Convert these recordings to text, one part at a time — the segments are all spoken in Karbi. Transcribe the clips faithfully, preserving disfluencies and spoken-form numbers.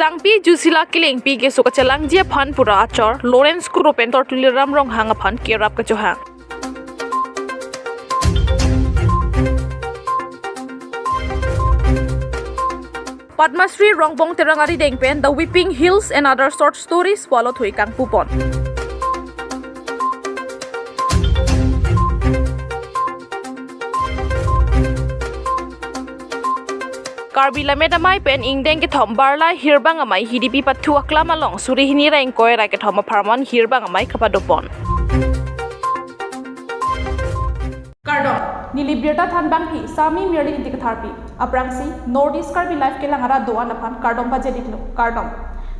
Kangpi Jusila Kilingpi keso kachelangji aphan pura achor Lawrence Kro pen Doctor Tuliram Ronghang aphan kerap kachohang. Padma Shri Rongbong Terang arideng pen The Weeping Hills and Other Short Stories pulo thui kangpupon. Karbi Lammet Amei pen ingdeng kethom Barla Hirbang Amei Hidipi Pathu Aklam along suri hini ra ingkoi ra kethom apharman Hirbang Amei kapadopon. Kardom, neli birta thanbangpi Sami Mirli Ingti Katharpi. Aphrangsi North East Karbi Live kelang arat do-an aphan kardom pajir-iklo, kardom.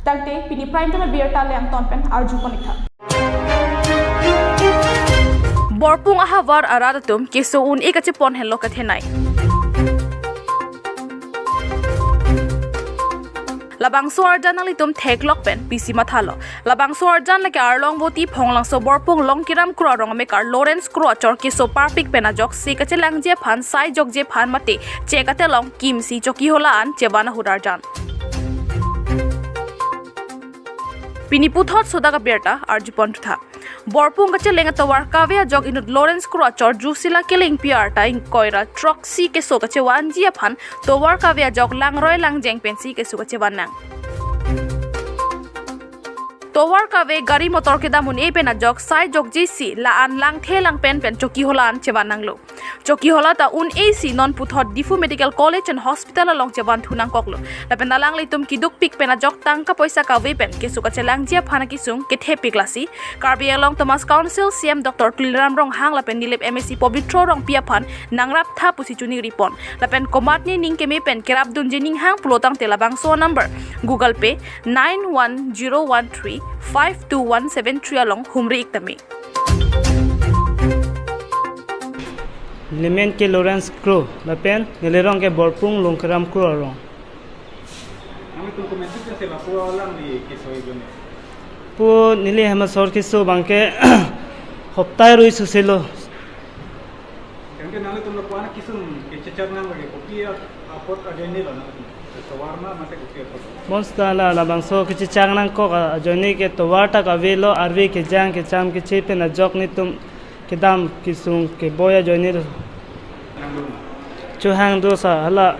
Tangte pini prime time birta le angton pen arjupon-iktha. Borpung ahavar arat atum keso un-e kachepon henlo kethenei. Labangso arjan nanglitum theklok pen pisi mathalo. Labangso arjan lake Arlong Voti Phonglangso Borpung Longkiram Kro arong amekar Lawrence Kro achor keso parpik pen ajoksi kachelangji aphan sai jokji aphan mate chek atelong kimsi chokihola an chevan ahut arjan. Pini puthot sodak abirta arjupon-iktha. Borpung kacheleng atovar kave ajok inut Lawrence Kro achor Jusila Kilingpi arta ingkoi ra throksi keso kachevanji aphan tovar kave ajok langroi langjeng pensi keso kachevan nang. Tovar kave gari motor kedam un-e pen ajok sai jokjisi la-an langthe langpen pen chokihola an chevan nanglo. Chokihola ta un-e si non puthot Diphu Medical College and Hospital along chevan thu nangkoklo. Lapen alanglitum kedukpik pen ajok tangka poisa kave pen keso kachelangji aphan akesung kethepik lasi Karbi Anglong Autonomous Council C E M Doctor Tuliram Ronghang lapen Nilip M A C Pobitro Rongpi aphan nangraptha pusi choningripon. Lapen komatne ning keme pen kerapdunji ning hang pulo tangte labangso number Google Pay nine one zero one three five two one seven three along humri-ik tame. Neli men ke Lawrence Kro, lapen neli rong ke Borpung Longkiram Kro arong. Nangtum komensi ke sela pu alangli keso igun. Pu neli hem asor keso abangke hoptai rui suselo. Kangke nangtum lapu-an kesung kechechak nang lagi kopi apot ajoine lo nangtum. Tovar ma mate kopi apot. Bonta la labangso kechechak nangkok ajoine ke tovar ta kavelo, arve kejang kecham keche pen ajok netum kedam kesung keboi ajoine lo. Chohang do sa hala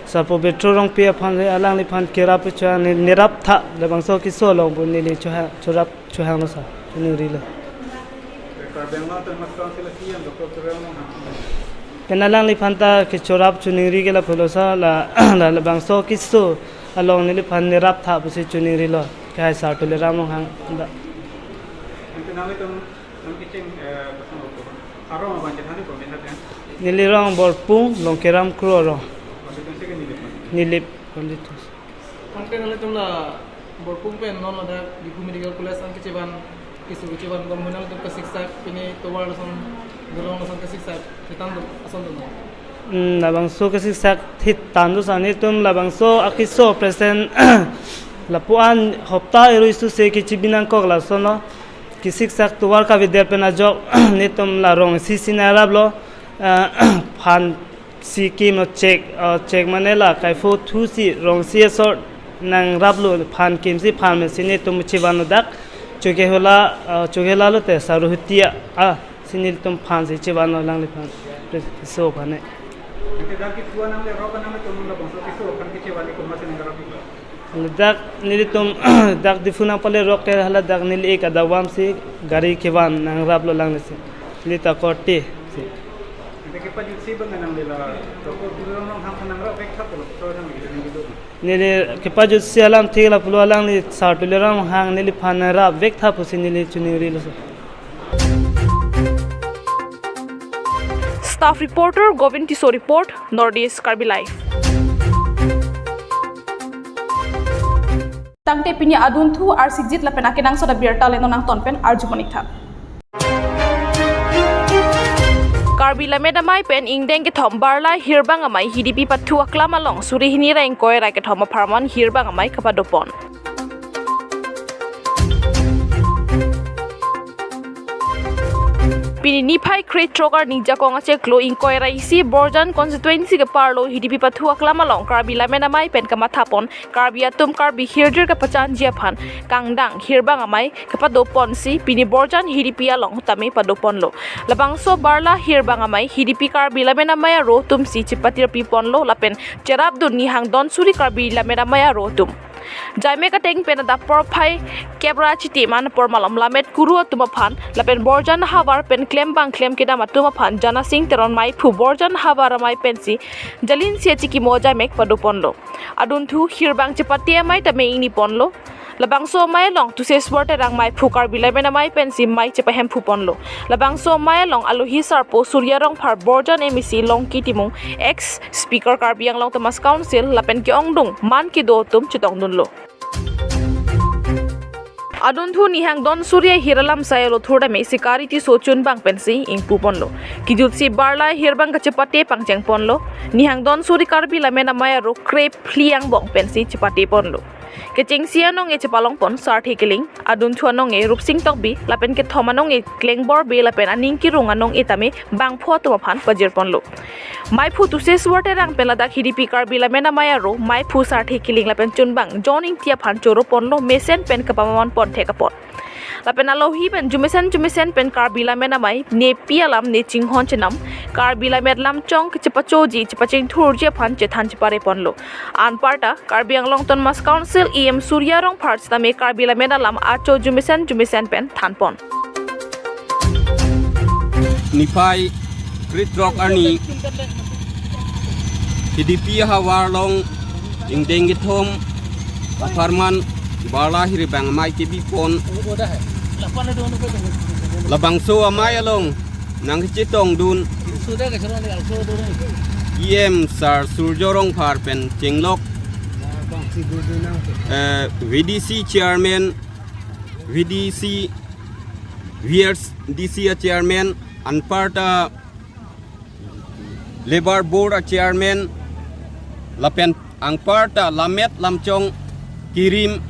sa Pobitro Rongpi aphan le alangliphan kerap chohang ne-, neraptha labangso keso along pu neli chohang chorap chohanglo sa, choningrilo. Karbi Anglong Autonomous Council C E M Doctor Tuliram Ronghang. Pen alangliphan ta kechorap choningri ke lapulo sa la, la, labangso keso along neliphan neraptha pusi choningrilo. Ke hai Sar Tuliram Ronghang da. Ante nangtum nang kecheng, eh, pasang opo. Arong abang chethan ko men ha. Neli rong Borpung Longkiram Kro arong. Constituency ke Nilip. Nilip constituency. Ante nanglitum la Borpung pen non ladak Diphu Medical College an kechevan keso kechevan gom hunang tum kasiksak pini tovar lason gulong lason kasiksak thitan tum ason tum. Hmm, labangso kasiksak thitan do sa netum labangso akeso present lapu-an hopta erui suse kechibi nangkok lason lo. Kesiksak tovar kavedet pen ajok netum la rong isi si nangraplo, eh, phan si kim lo chek, ah, chek mane la kaipho thu si rong isi asor nangraplo phan kim si phan me si netum chevan lo dak. Chokihola, ah, chokihola lote Saruhutia, ah, si netum phan si chevan lo alangliphan. Keso aphan ne. Ante dak kethu nangle rok nangle tum labangso keso aphan kechevan komatsi nangrap-iklo. Dak nelitum dak Diphu nangpale rok ke hala dak neli ik adavam si gari kevan nangraplo alanglisi. Neli ta korte si. Ante kepajutsi abang nangli la Doctor Tuliram Ronghang aphan nangrapvektha pulo, so nangli nangli do. Neli kepajutsi alam thik lapulo alangli Sar Tuliram Ronghang neliphan nangrapvektha pusi neli choningrilo so. Staff reporter Govind Tisso report, North East Karbi Live. Tangte pini adunthu arsikjit lapen akenangsot abirta le non angton pen arjupon-iktha. Karbi Lammet Amei pen ingdeng kethom Barla Hirbang Amei Hidipi Pathu Aklam along suri hini ra ingkoi ra kethom apharman Hirbang Amei kapadopon. Pini niphai krethrok arni jakong achiklo ingkoi ra isi Borjan constituency keparlo Hidipi pathu aklam along Karbi Lammet Amei pen kamathapon Karbi atum Karbi hirjir kepachanji aphan kangdang hirbang amei kepadoponsi pini Borjan Hidipi along tame padoponlo. Labangso Barla hirbang amei Hidipi Karbi Lammet Amei aro atumsi chepatirpi ponlo lapen cherapdun nihang don suri Karbi Lammet Amei aro atum. Jaimek ateng pen adap porphai kep ra chitim an apor malom Lammet Kuru atum aphan lapen Borjan havar pen klembang klem kedam atum aphan Janasing Teron meiphu Borjan havar amei pensi jalinsi achikimo jaimek padoponlo. Adunthu hirbang chepate amei tame ingniponlo. Labangso amei along Tusheshwar Terang meiphu Karbi Lammet Amei pensi mei chepahemphuponlo. Labangso amei along alohi sarpo Surya Rongphar, Borjan M A C Longki Timung, ex Speaker Karbi Anglong Autonomous Council lapen ke-ongdung man kedo atum chetongdunlo. Adunthu nihang don suri ahir alam sai alothur tame Sikari Tisso chunbang pensi ingpuponlo. Kejutsi Barla hirbang kachepate pangchengponlo. Nihang don suri Karbi Lammet Amei aro krephli angbong pensi chepateponlo. Kechengsi anong-e chepalongpon Sarthe Killing, adunthu anong-e Rupsing Tokbi lapen kethom anong-e Klengbor Bey lapen aning kerung anong-e tame bangpho atum aphan pajirponlo. Meiphu Tusheshwar Terang pen ladak Hidipi Karbi Lammet Amei aro meiphu Sarthe Killing lapen chunbang John Ingti aphan choroponlo mesen pen kapamamanpon thek apot. Lapen alohi pen jumesen jumesen pen Karbi Lammet Amei nepi alam ne chinghon chenam, Karbi Lammet lamchong kechepachoji chepachingthurji aphan chethan chepareponlo. Anparta Karbi Anglong Autonomous Council E M Surya Rongphar sitame Karbi Lammet alam acho jumesen jumesen pen thanpon. Niphai krethrok arni Hidipi havar along ingdeng kethom apharman Barla hirbang amei kebipon. Labangso amei along nangchetongdun E M sir Surjya Rongphar pen chenglok, eh, V D C chairman, V D C, V R D C a chairman, anparta Labour Board a chairman, lapen anparta Lammet lamchong kirim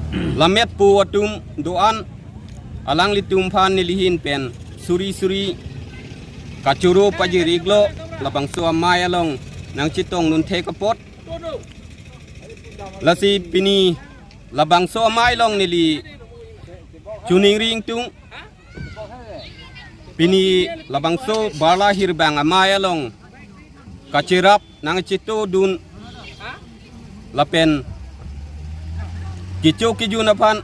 Lammet po atum do-an alanglitum aphan nelihin pen suri suri kachoro pajir-iklo labangso amei along nangchetongdun thek apot. Lasi pini labangso amei along neli choningri ingtung. Pini labangso Barla hirbang amei along kacherap nangchetodun lapen kecho kejun aphan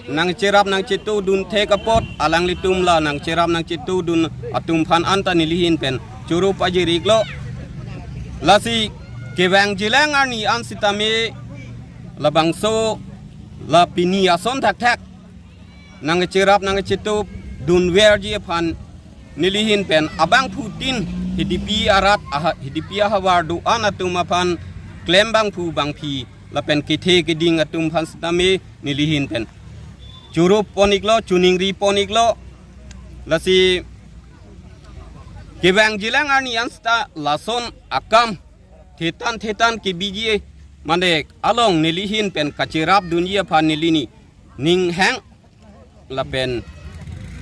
nangcherap nangchetodun thek apot alanglitum la nangcherap nangchetodun atum aphan anta nelihin pen choro pajir-iklo. Lasi kevang jilang arni an sitame labangso la pini ason thakthak nangcherap nangchetodun verji aphan nelihin pen abangphutin Hidipi arat aha, Hidipi ahavar do-an atum aphan klem bangphu bangphi lapen kethe keding atum aphan sitame nelihin pen choro pon-iklo, choningri pon-iklo. Lasi kevang jilang arni an sita lason akam thetan thetan kebiji mane along nelihin pen kacherapdunji aphan neli ni ninghang lapen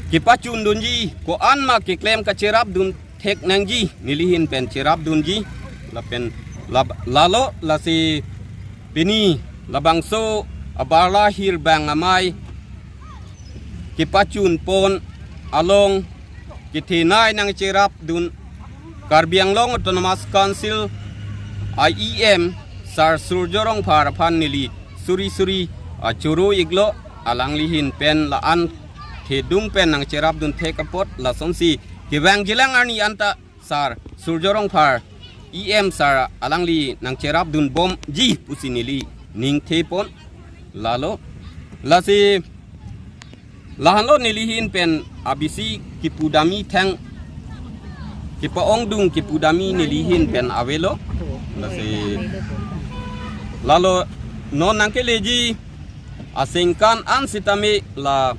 kepachundunji, ko-an ma keklem kacherapdun thek nangji nelihin pen cherapdunji lapen lab-, lalo lasi pini labangso a-Barla hirbang amei kepachun pon along kethenei nangcherapdun Karbi Anglong Autonomous Council a E M sir Surjya Rongphar aphan neli suri suri achoro-iklo, alanglihin pen la-an thedung pen nangcherapdun thek apot. Lasonsi kevang jilang arni anta sir Surjya Rongphar E M sir alangli nangcherapdun bomji pusi neli ningthepon. Lalo lasi lahenlo nelihin pen abisi kepudamji thang, kepa-ongdung kepudamji nelihin pen avelo. Lasi lalo non nangkeleji asengkan an sitame la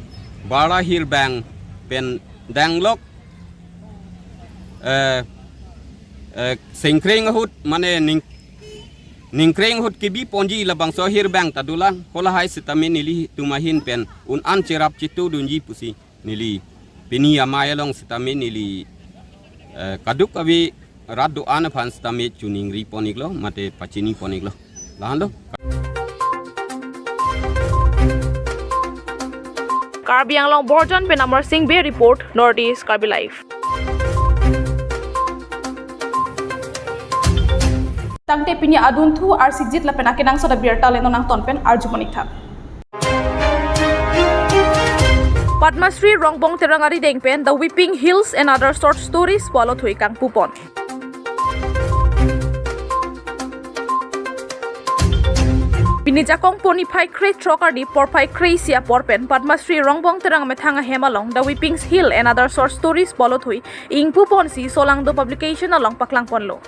Barla hirbang pen danglok, eh, eh, sengkreng ahut mane ning, ningkreng ahut kebiponji labangso hirbang ta dolang, ko lahai sitame nelitum ahin pen un-an cherap chetodunji pusi neli pini amei along sitame neli, eh, kadokave rat do-an aphan sitame choningri pon iklo, mate pachini pon iklo. Lahenlo. Karbi Anglong Borjan pen Amar Singh Bey report, North East Karbi Live. Tangte pini adunthu arsikjit lapen akenangsot abirta le non nangton pen arju pon ik tha. Padma Shri Rongbong Terang arideng pen The Weeping Hills and Other Short Stories pu alothui kangpu pon. Pini jakong pon niphai krethrok arni porphai kreisi apor pen Padma Shri Rongbong Terang amethang ahem along The Weeping Hill and Other Short Stories pu alothui ingpu ponsi Solangdo Publication along paklang ponlo.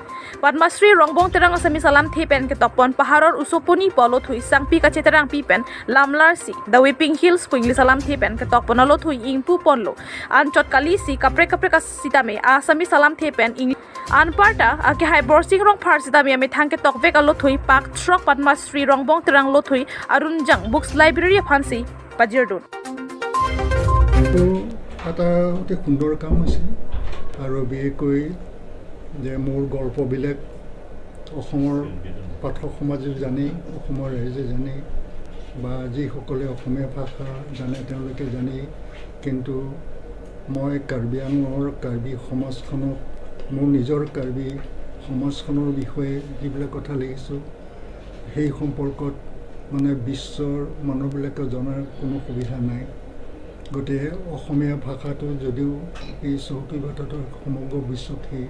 Padma Shri Rongbong Terang Assamese alamthe pen ketok pon Paharor Osoponi pu alothui sangpi kacheterangpi pen lamlarsi The Weeping Hills pu English alamthe pen ketok pon alothui ingpu ponlo. Anchot kalisi kaprek kaprek asitame Assamese alamthe pen ing anparta akehai Borsing Rongphar sitame amethang ketok vek alothui pak throk Padma Shri Rongbong Terang lothui Arunjang Books Library aphansi pajirdun. তো এটা অতি সুন্দৰ কাম হৈছে আৰু বিশেষকৈ যে মোৰ গল্পবিলাক অসমৰ পাঠক সমাজেও জানেই, অসমৰ ৰাইজে জানেই, বা যিসকলে অসমীয়া ভাষা জানে তেওঁলোকে জানেই, কিন্তু মই কাৰ্বি আংলঙৰ কাৰ্বি সমাজখনক, মোৰ নিজৰ কাৰ্বি সমাজখনৰ বিষয়ে যিবিলাক কথা লিখিছোঁ, সেই সম্পৰ্কত মানে বিশ্বৰ মানুহবিলাকে জনাৰ কোনো সুবিধা নাই। গতিকে অসমীয়া ভাষাটো যদিও এই চহকী ভাষাটো সমগ্ৰ বিশ্বত সেই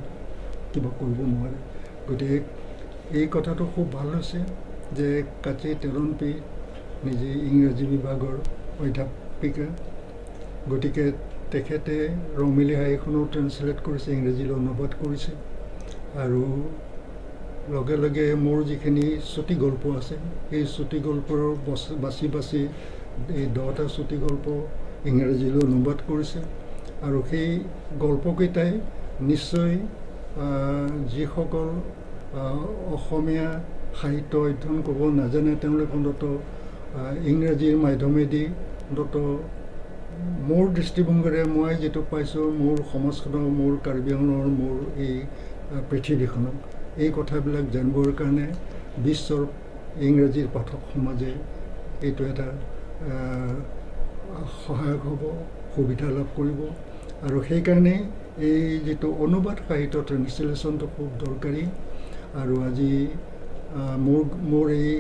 কিবা কৰিব নোৱাৰে। গতিকে এই কথাটো খুব ভাল হৈছে যে কাচি তেৰণপি নিজে ইংৰাজী বিভাগৰ অধ্যাপিকা, গতিকে তেখেতে ৰংমিলি শাৰীখনো ট্ৰেন্সলেট কৰিছে, ইংৰাজীলৈ অনুবাদ কৰিছে। আৰু লগে লগে মোৰ যিখিনি চুটি গল্প আছে, সেই চুটি গল্পৰ বচ-, বাছি বাছি এই দহটা চুটি গল্প ইংৰাজীলৈ অনুবাদ কৰিছে। আৰু সেই গল্পকেইটাই নিশ্চয়, আহ, যিসকল, আহ, অসমীয়া সাহিত্য অধ্যয়ন কৰিব নাজানে, তেওঁলোকে অন্ততঃ, আহ, ইংৰাজীৰ মাধ্যমেদি অন্ততঃ মোৰ দৃষ্টিভংগীৰে মই যিটো পাইছোঁ, মোৰ সমাজখনৰ, মোৰ কাৰ্বি আংলঙৰ, মোৰ এই, আহ, পৃথিৱীখনৰ এই কথাবিলাক জানিবৰ কাৰণে বিশ্বৰ ইংৰাজীৰ পাঠক সমাজে এইটো এটা, আহ, সহায়ক হ'ব, সুবিধা লাভ কৰিব। আৰু সেইকাৰণে এই যিটো অনুবাদ সাহিত্য, ট্ৰেন্সলেশ্যনটো খুব দৰকাৰী। আৰু আজি, আহ, মোৰ, মোৰ এই,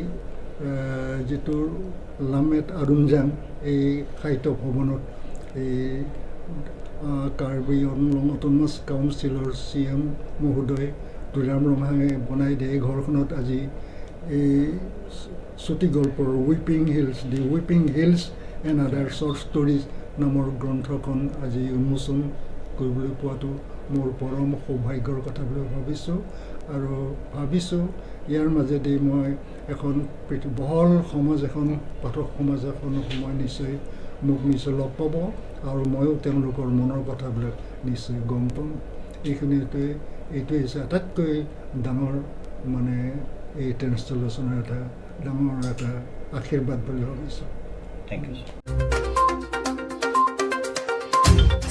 আহ, যিটো লামেট আৰুমজাং, এই সাহিত্য ভৱনত এই, আহ, কাৰ্বি আংলং অট'নমাছ কাউন্সিলৰ চি এম মহোদয় তুলিৰাম ৰংহাঙে বনাই দিয়া এই ঘৰখনত আজি এই চুটি গল্পৰ Weeping Hills, The Weeping Hills and Other Short Stories নামৰ গ্ৰন্থখন আজি উন্মোচন কৰিবলৈ পোৱাটো মোৰ পৰম সৌভাগ্যৰ কথা বুলি ভাবিছোঁ। আৰু ভাবিছোঁ ইয়াৰ মাজেদি মই এখন পৃথিৱী, বহল সমাজ এখন, পাঠক সমাজ এখন মই নিশ্চয়, মোক নিশ্চয় লগ পাব আৰু ময়ো তেওঁলোকৰ মনৰ কথাবিলাক নিশ্চয় গম পাম। এইখিনিতে, এইটোৱে হৈছে আটাইতকৈ ডাঙৰ, মানে, এই ট্ৰেন্সলেশ্যনৰ এটা ডাঙৰ এটা আশীৰ্বাদ বুলি ভাবিছোঁ। Thank you, sir.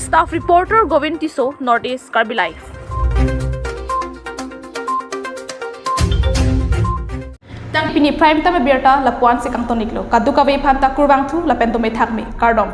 Staff reporter Govind Tisso, North East Karbi Live. Tang pini prime time abirta lapu-ansi kangton iklo. Kadokave aphan ta kurvangthu lapen dome thakme. Kardom.